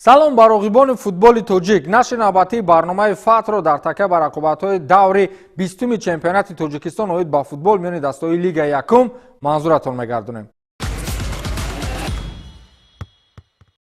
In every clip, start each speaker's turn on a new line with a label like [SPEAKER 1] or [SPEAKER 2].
[SPEAKER 1] Салом ба роғибони футболи тоҷик. Нашри навбатии барномаи Фатҳро дар такя ба рақобатҳои даври 20-уми чемпионати Тоҷикистон оид ба футбол миёни дастаҳои Лигаи якум манзуратон мегардонем.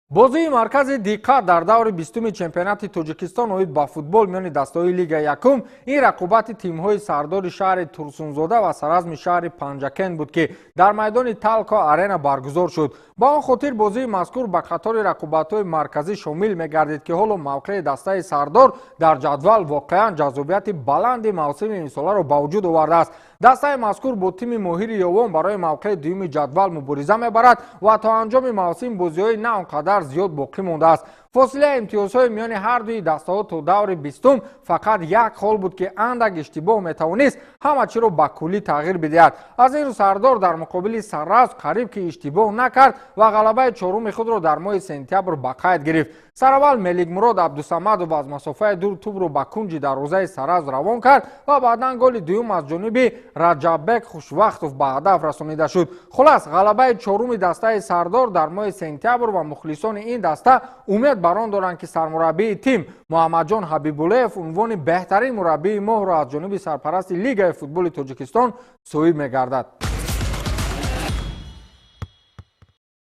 [SPEAKER 1] Бозии маркази диққат дар даври 20-уми чемпионати Тоҷикистон оид ба футбол миёни дастаҳои Лигаи якум ин рақобати тимҳои Сардори шаҳри Турсунзода ва Саразми шаҳри Панҷакент буд, ки дар майдони Талко Арена баргузор шуд. Ба он хотир бозии мазкур ба қатори рақобатҳои марказӣ шомил мегардид, ки ҳоло мавқеи дастаи Сардор дар ҷадвал воқеан ҷаззобияти баланди мавсими имсоларо ба вуҷуд овардааст. Дастаи мазкур бо тими Моҳири Ёвон барои мавқеи дуюми ҷадвал мубориза мебарад ва то анҷоми мавсим бозиҳои на он қадар зиёд боқӣ мондааст. Фосилаи имтиёзҳои миёни ҳар дуи дастаҳо то даври 20-ум фақат як хол буд, ки андак иштибоҳ метавонист ҳама чиро ба куллӣ тағйир бидиҳад. Аз ин рӯ Сардор дар муқобили Сарразм қариб ки иштибоҳ накард ва ғалабаи чоруми худро дар моҳи сентябр ба қайд гирифт. Сараввал Меликмурод Абдусамадов аз масофаи дур тӯбро ба кунҷи дарвозаи Саразм равон кард ва баъдан голи дуюм аз ҷониби Раҷаббек Хушвақтов ба ҳадаф расонида шуд. Хулас, ғалабаи чоруми дастаи Сардор дар моҳи сентябр ва мухлисони ин даста умед бар он доранд, ки сармураббии тим Муҳаммадҷон Ҳабибуллоев унвони беҳтарин мураббии моҳро аз ҷониби сарпарасти Лигаи футболи Тоҷикистон соҳиб мегардад.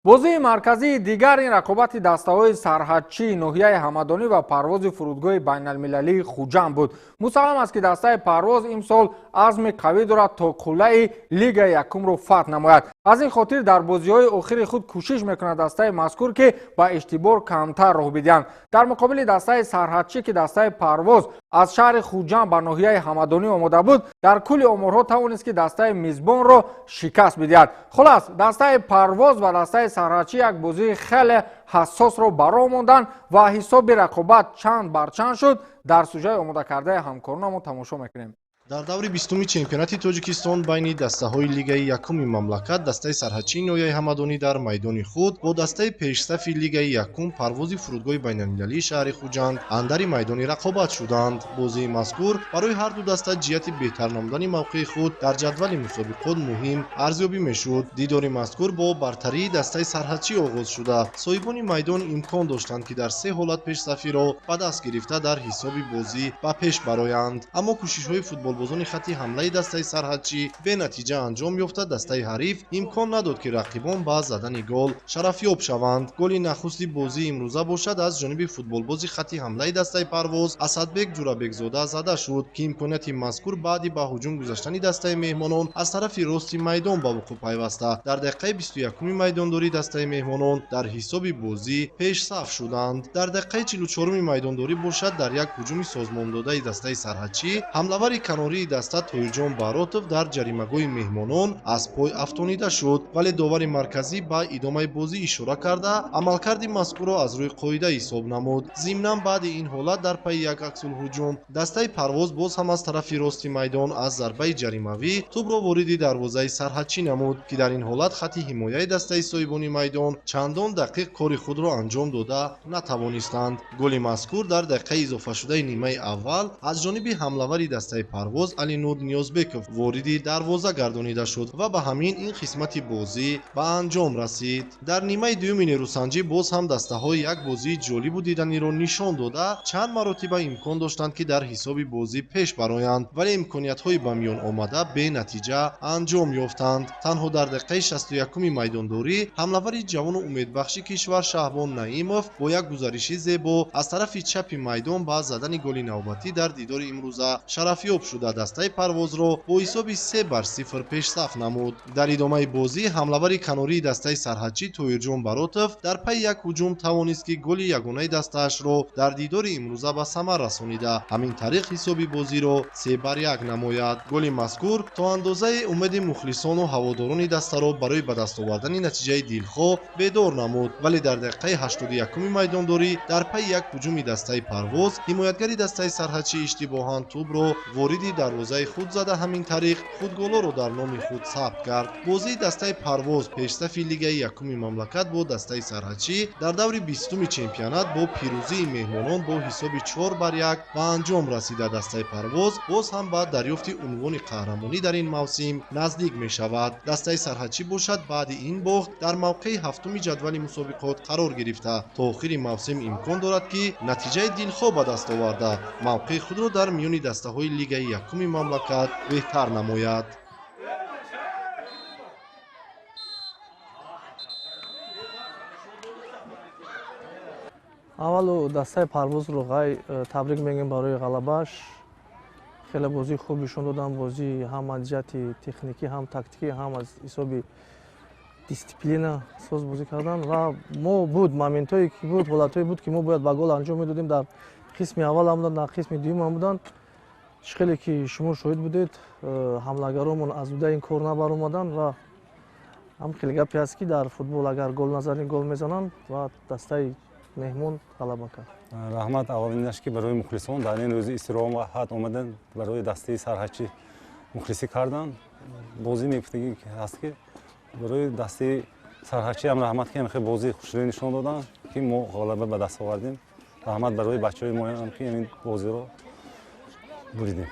[SPEAKER 1] Бозии марказии дигар ин рақобати дастаҳои Сарҳадчии ноҳияи Ҳамадонӣ ва Парвози фурудгоҳи байналмилалии Хуҷанд буд. Мусаллам аст, ки дастаи Парвоз имсол азми қавӣ дорад, то қуллаи Лигаи якумро фатҳ намояд. Аз ин хотир дар бозиҳои охири худ кӯшиш мекунад дастаи мазкур, ки ба иштибоҳ камтар роҳ бидиҳанд. Дар муқобили дастаи Сарҳадчӣ, ки дастаи Парвоз аз шаҳри Хуҷанд ба ноҳияи Ҳамадонӣ омода буд, дар кулли оморҳо тавонист, ки дастаи мизбонро шикаст бидиҳад. Хулас, дастаи Парвоз ва дастаи Сарҳадчӣ як бозии хеле ҳассосро ба роҳ монданд ва ҳисоби рақобат чанд бар чанд шуд, дар сужаи омодакардаи ҳамкоронамон тамошо мекунем.
[SPEAKER 2] Дар даври 20-уми чемпионати Тоҷикистон байни дастаҳои Лигаи якуми мамлакат дастаи Сарҳадчии ноҳияи Ҳамадонӣ дар майдони худ бо дастаи пешсафи Лигаи якум Парвози фурудгоҳи байналмилалии шаҳри Хуҷанд андари майдони рақобат шуданд. Бозии мазкур барои ҳар ду даста ҷиҳати беҳтар намудани мавқеи худ дар ҷадвали мусобиқот муҳим арзёбӣ мешуд. Дидори мазкур бо бартарии дастаи Сарҳадчӣ оғоз шуда, соҳибони майдон имкон доштанд, ки дар се ҳолат пешсафиро ба даст гирифта дар ҳисоби бозӣ ба пеш бароянд. Аммо кӯшишҳои футболбозони хатти ҳамлаи дастаи Сарҳадчӣ бенатиҷа анҷом ёфта, дастаи ҳариф имкон надод, ки рақибон ба задани гол шарафёб шаванд. Голи нахусти бозии имрӯза бошад аз ҷониби футболбози хатти ҳамлаи дастаи Парвоз Асадбек Ҷурабекзода зада шуд, ки имконияти мазкур баъди ба ҳуҷум гузаштани дастаи меҳмонон аз тарафи рости майдон ба вуқӯъ пайваста, дар дақиқаи 21-уми майдондорӣ дастаи меҳмонон дар ҳисоби бозӣ пешсаф шуданд. Дар дақиқаи 44-уми майдондорӣ бошад, дар як ҳуҷуми созмондодаи дастаи Сарҳадчӣ ҳамлавари канории даста Тоирҷон Баротов дар ҷаримагоҳи меҳмонон аз пой афтонида шуд, вале довари марказӣ ба идомаи бозӣ ишора карда, амалкарди мазкурро аз рӯи қоида ҳисоб намуд. Зимнан баъди ин ҳолат дар пайи як аксулҳуҷум дастаи Парвоз боз ҳам аз тарафи рости майдон аз зарбаи ҷаримавӣ тӯбро вориди дарвозаи Сарҳадчӣ намуд, ки дар ин ҳолат хатти ҳимояи дастаи соҳибони майдон чандон дақиқ кори худро анҷом дода натавонистанд. Голи мазкур дар дақиқаи изофашудаи нимаи аввал аз ҷониби ҳамлавари дастаи Парвоз Алинур Ниёзбеков вориди дарвоза гардонида шуд ва ба ҳамин ин қисмати бозӣ ба анҷом расид. Дар нимаи дуюми нерӯсанҷӣ боз ҳам дастаҳои як бозии ҷолибу диданиро нишон дода, чанд маротиба имкон доштанд, ки дар ҳисоби бозӣ пеш бароянд, вале имкониятҳои ба миён омада бенатиҷа анҷом ёфтанд. Танҳо дар дақиқаи 61-уми майдондорӣ ҳамлавари ҷавону умедбахши кишвар Шаҳбон Наимов бо як гузариши зебо аз тарафи чапи майдон ба задани голи навбатӣ дар дидори имрӯза шарафёб шуда, дастаи Парвозро бо ҳисоби 3-0 пешсаф намуд. Дар идомаи бозӣ ҳамлавари канории дастаи Сарҳадчӣ Тоирҷон Баротов дар пайи як ҳуҷум тавонист, ки голи ягонаи дастаашро дар дидори имрӯза ба самар расонида, ҳамин тариқ ҳисоби бозиро 3-1 намояд. Голи мазкур то андозаи умеди мухлисону ҳаводорони дастаро барои ба даст овардани натиҷаи дилхоҳ бедор намуд, вале дар дақиқаи 81-уми майдондорӣ дар пайи як ҳуҷуми дастаи Парвоз ҳимоятгари дастаи Сарҳадчӣ иштибоҳан тӯбро вориди дарвозаи худ зада, ҳамин тариқ худголоро дар номи худ сабт кард. Бозии дастаи Парвоз, пешсафи лигаи якуми мамлакат, бо дастаи Сарҳадчӣ дар даври 20-уми чемпионат бо пирӯзии меҳмонон бо ҳисоби 4-1 ба анҷом расида, дастаи Парвоз боз ҳам ба дарёфти унвони қаҳрамонӣ дар ин мавсим наздик мешавад. Дастаи Сарҳадчӣ бошад, баъди ин бохт дар мавқеи ҳафтуми ҷадвали мусобиқот қарор гирифта, то охири мавсим имкон дорад, ки натиҷаи дилхоҳ ба даст оварда, мавқеи худро дар миёни дастаҳои лигаи якуми мамлакат беҳтар намояд.
[SPEAKER 3] Аввалу дастаи Парвозро ғай табрик мегӯем барои ғалабааш. Хеле бозии хуб нишон доданд, бозӣ ҳам аз ҷиҳати техникӣ, ҳам тактикӣ, ҳам аз ҳисоби дисциплина соз бозӣ карданд. Ва мо буд моментҳое ки буд, ҳолатҳое буд, ки мо бояд ба гол анҷом медодем. Дар қисми аввал ҳам буданд, дар қисми дуюм ҳам буданд. Чӣ хеле ки шумо шоҳид будед, ҳамлагаромон аз удаи ин кор набаромаданд. Ва ҳам хеле гапе аст, ки дар футбол агар гол назанӣ, гол мезананд, ва дастаи меҳмон ғалаба кард.
[SPEAKER 4] Раҳмат аввалинаш ки барои мухлисон дар ин рӯзи истироҳат омадан, барои дастаи Сарҳадчӣ мухлисӣ карданд. Бозӣ мегуфтагӣ ҳаст, ки барои дастаи Сарҳадчӣ ҳам раҳмат, ки ҳамхел бозии хушрӯй нишон доданд, ки мо ғалаба ба даст овардем. Раҳмат барои бачаҳои моям, ки ҳамин бозиро буридем.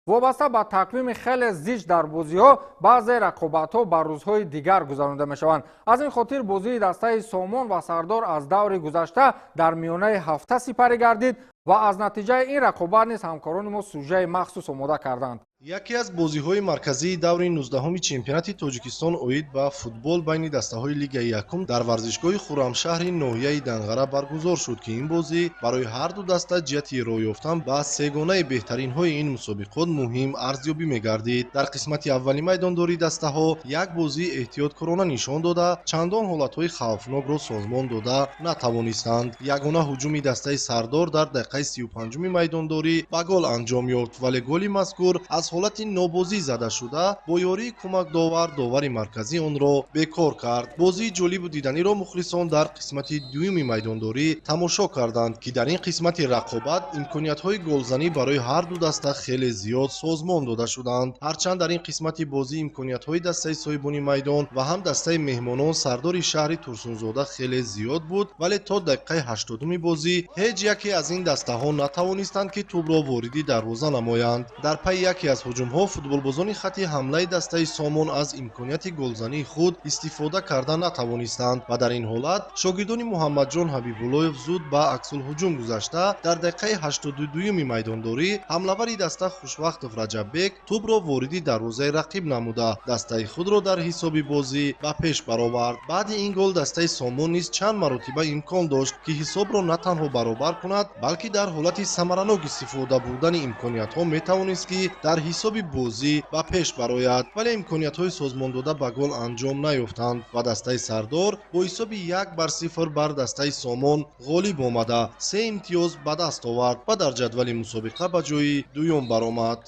[SPEAKER 1] Вобаста ба тақвими хеле зич дар бозиҳо, баъзе рақобатҳо ба рӯзҳои дигар гузаронида мешаванд. Аз ин хотир бозии дастаи Сомон ва Сардор аз даври гузашта дар миёнаи ҳафта сипарӣ гардид ва аз натиҷаи ин рақобат низ ҳамкорони мо сужаи махсус омода карданд.
[SPEAKER 2] Яке аз бозиҳои марказии даври 19-уми чемпионати Тоҷикистон оид ба футбол байни дастаҳои лигаи якум дар варзишгоҳи Хуррамшаҳри ноҳияи Данғара баргузор шуд, ки ин бозӣ барои ҳарду даста ҷиҳати роҳ ёфтан ба сегонаи беҳтаринҳои ин мусобиқот муҳим арзёбӣ мегардид. Дар қисмати аввали майдондории дастаҳо як бозии эҳтиёткорона нишон дода, чандон ҳолатҳои хавфнокро созмон дода натавонистанд. Ягона ҳуҷуми дастаи Сардор дар дақиқаи 35-уми майдондорӣ ба гол анҷом ёфт, вале голи мазкур аз ҳолати нобозӣ зада шуда, бо ёрии кӯмакдовар довари марказӣ онро бекор кард. Бозии ҷолибу диданиро мухлисон дар қисмати дуюми майдондорӣ тамошо карданд, ки дар ин қисмати рақобат имкониятҳои голзанӣ барои ҳарду даста хеле зиёд созмон дода шуданд. Ҳарчанд дар ин қисмати бозӣ имкониятҳои дастаи соҳибони майдон ва ҳам дастаи меҳмонон сардори шаҳри Турсунзода хеле зиёд буд, вале то дақиқаи 80-уми бозӣ ҳеҷ яке аз ин дастаҳо натавонистанд, ки тӯбро вориди дарвоза намоянд. Дар пайи яке аз ҳуҷумҳо футболбозони хатти ҳамлаи дастаи Сомон аз имконияти голзании худ истифода карда натавонистанд ва дар ин ҳолат шогирдони Муҳаммадҷон Ҳабибуллоев зуд ба аксулҳуҷум гузашта, дар дақиқаи 82-юми майдондорӣ ҳамлавари даста Хушвақтов Раҷаббек тӯбро вориди дарвозаи рақиб намуда, дастаи худро дар ҳисоби бозӣ ба пеш баровард. Баъди ин гол дастаи Сомон низ чанд маротиба имкон дошт, ки ҳисобро на танҳо баробар кунад, балки дар ҳолати самаранок истифода бурдани имкониятҳо метавонист, ки дар ҳисоби бозӣ ба пеш барояд, вале имкониятҳои созмондода ба гол анҷом наёфтанд ва дастаи Сардор бо ҳисоби 1-0 бар дастаи Сомон ғолиб омада, се имтиёз ба даст овард ва дар ҷадвали мусобиқа ба ҷои дуюм баромад.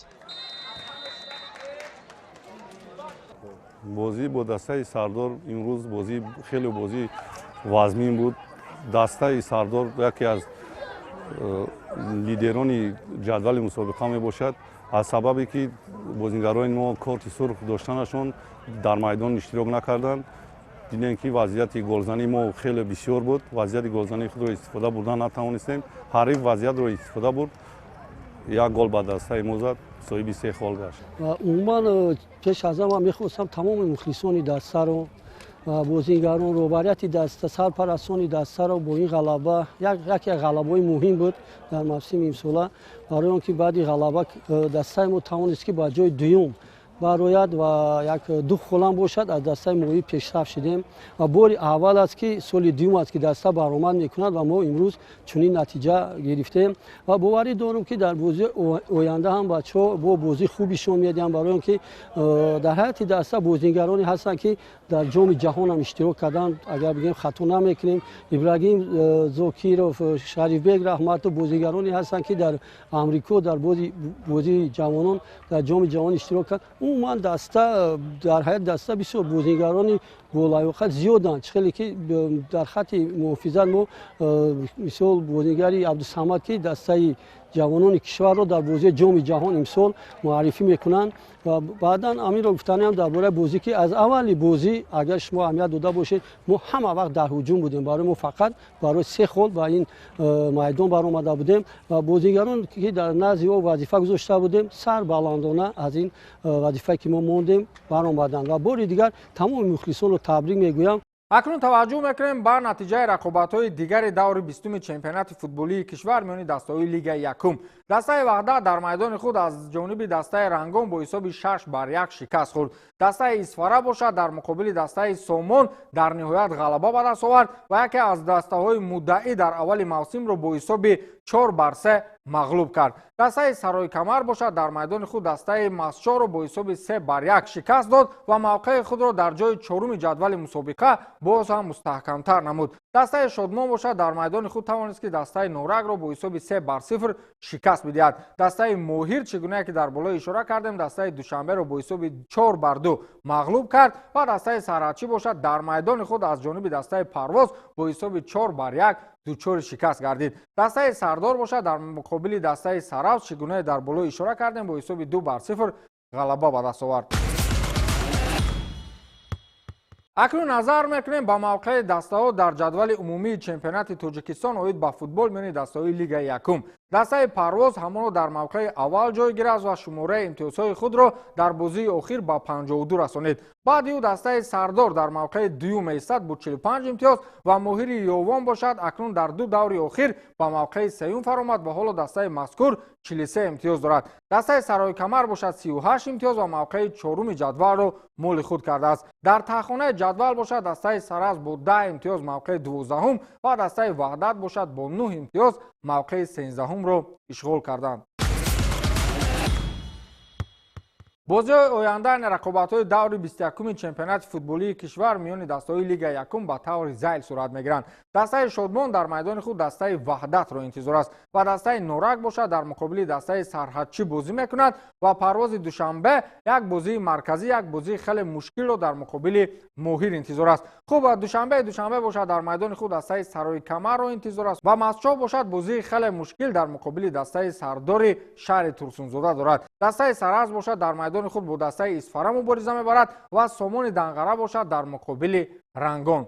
[SPEAKER 5] Бозӣ бо дастаи Сардор имрӯз бозӣ хеле бозии вазмин буд. Дастаи Сардор яке аз лидерони ҷадвали мусобиқа мебошад. Аз сабабе ки бозингарони мо корти сурх доштанашон дар майдон иштирок накарданд, дидем, ки вазъияти голзании мо хеле бисёр буд. Вазъияти голзании худро истифода бурдан натавонистем. Ҳариф вазъиятро истифода бурд, як гол ба дастаи мо зад, соҳиби се хол гашт.
[SPEAKER 6] Ва умуман пеш аз ҳама мехостам тамоми мухлисони дастаро, бозингарон, роҳбарияти даста, сарпарастони дастаро бо ин ғалаба, яке аз ғалабаҳои муҳим буд дар мавсими имсола, барои он ки баъди ғалаба дастаи мо тавонист, ки ба ҷои дуюм барояд ва як ду холам бошад аз дастаи моҳӣ пешрафт шудем. Ва бори аввал аст, ки соли дуюм аст, ки даста баромад мекунад ва мо имрӯз чунин натиҷа гирифтем. Ва боварӣ дорам, ки дар бозии оянда ҳам бачаҳо бо бозии хубишон медиҳанд, барои он ки дар ҳайати даста бозингароне ҳастанд, ки дар Ҷоми ҷаҳон ҳам иштирок карданд, агар бигем, хато намекунем. Ибрагим Зокиров, Шарифбек Раҳматов бозингароне ҳастанд, ки дар Амрико дар бозии ҷавонон дар Ҷоми ҷаҳон иштирок кард. Умуман даста, дар ҳайати даста бисёр бозингарони болаёқат зиёданд. Чӣ хеле ки дар хатти муҳофизат мо, мисол, бозингари Абдусамад, ки дастаи ҷавонони кишварро дар бозии ҷоми ҷаҳон имсол муаррифӣ мекунанд. Ва баъдан аминро гуфтаниам дар бораи бозӣ, ки аз аввали бозӣ агар шумо аҳамият дода бошед, мо ҳама вақт дар ҳуҷум будем. Барои мо фақат барои се хол ба ин майдон баромада будем ва бозигарон ки дар назди мо вазифа гузошта будем, сарбаландона аз ин вазифае ки мо мондем баромаданд. Ва бори дигар тамоми мухлисонро табрик мегӯям.
[SPEAKER 1] Акнун таваҷҷӯҳ мекунем ба натиҷаи рақобатҳои дигари даври 20-уми чемпионати футболии кишвар миёни дастаҳои Лигаи якум. Дастаи Ваҳдат дар майдони худ аз ҷониби дастаи Рангон бо ҳисоби 6-1 шикаст хӯрд. Дастаи Исфара бошад дар муқобили дастаи Сомон дар ниҳоят ғалаба ба даст овард ва яке аз дастаҳои муддаӣ дар аввали мавсимро бо ҳисоби 4-3 мағлуб кард. Дастаи Сарои Камар бошад дар майдони худ дастаи Масчоро бо ҳисоби 3-1 шикаст дод ва мавқеи худро дар ҷои чоруми ҷадвали мусобиқа боз ҳам мустаҳкамтар намуд. Дастаи Шодмон бошад дар майдони худ тавонист, ки дастаи Норакро бо ҳисоби 3-0 шикаст бидиҳад. Дастаи Моҳир, чӣ гуна ки дар боло ишора кардем, дастаи Душанберо бо ҳисоби 4-2 мағлуб кард ва дастаи Сарҳадчӣ бошад дар майдони худ аз ҷониби дастаи Парвоз бо ҳисоби 4-1 дучори шикаст гардид. Дастаи Сардор бошад дар муқобили дастаи Саравз, чӣ гуна дар боло ишора кардем, бо ҳисоби 2-0 ғалаба ба даст овард. Акнун назар мекунем ба мавқеи дастаҳо дар ҷадвали умумии чемпионати Тоҷикистон оид ба футбол миёни дастаҳои Лигаи якум. Дастаи Парвоз ҳамоно дар мавқеи аввал ҷойгир аст ва шумораи имтиёзҳои худро дар бозии охир ба 52 расонид. Баъди ӯ дастаи Сардор дар мавқеи дуюм меистад бо 45 имтиёз ва Моҳири Ёвон бошад акнун дар ду даври охир ба мавқеи сеюм фаромад ва ҳоло дастаи мазкур 43 имтиёз дорад. Дастаи Сарои Камар бошад 38 имтиёз ва мавқеи чоруми ҷадвалро моли худ кардааст. Дар таҳхонаи ҷадвал бошад дастаи Саразм бо 10 имтиёз мавқеи 12-ум ва дастаи Ваҳдат бошад бо 9 имтиёз мавқеи 13-умро ишғол карданд. Бозиҳои оянда рақобатҳои даври 21-уми чемпионати футболии кишвар миёни дастаҳои Лигаи якум ба таври зайл сурат мегиранд. Дастаи Шодмон дар майдони худ дастаи Ваҳдатро интизор аст ва дастаи Норак бошад дар муқобили дастаи Сарҳадчӣ бозӣ мекунад ва Парвози Душанбе як бозии марказӣ, як бозии хеле мушкилро дар муқобили Моҳир интизор аст. Хуб, Душанбе бошад дар майдони худ дастаи Сарои Камарро интизор аст ва Масчоҳ бошад бозии хеле мушкил дар муқобили дастаи Сардори шаҳри Турсунзода дорад. Дастаи Саразм бошад дар майдони худ бо дастаи Исфара мубориза мебарад ва Сомони Данғара бошад дар муқобили Рангон.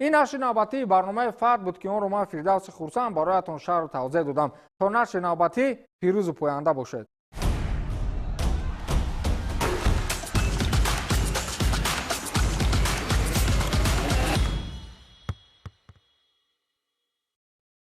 [SPEAKER 1] Ин нашри навбатии барномаи Фард буд, ки онро ман Фирдавси Хурсанд бароятон шарҳу тавзеҳ додам. То нашри навбатӣ пирӯзу поянда бошед.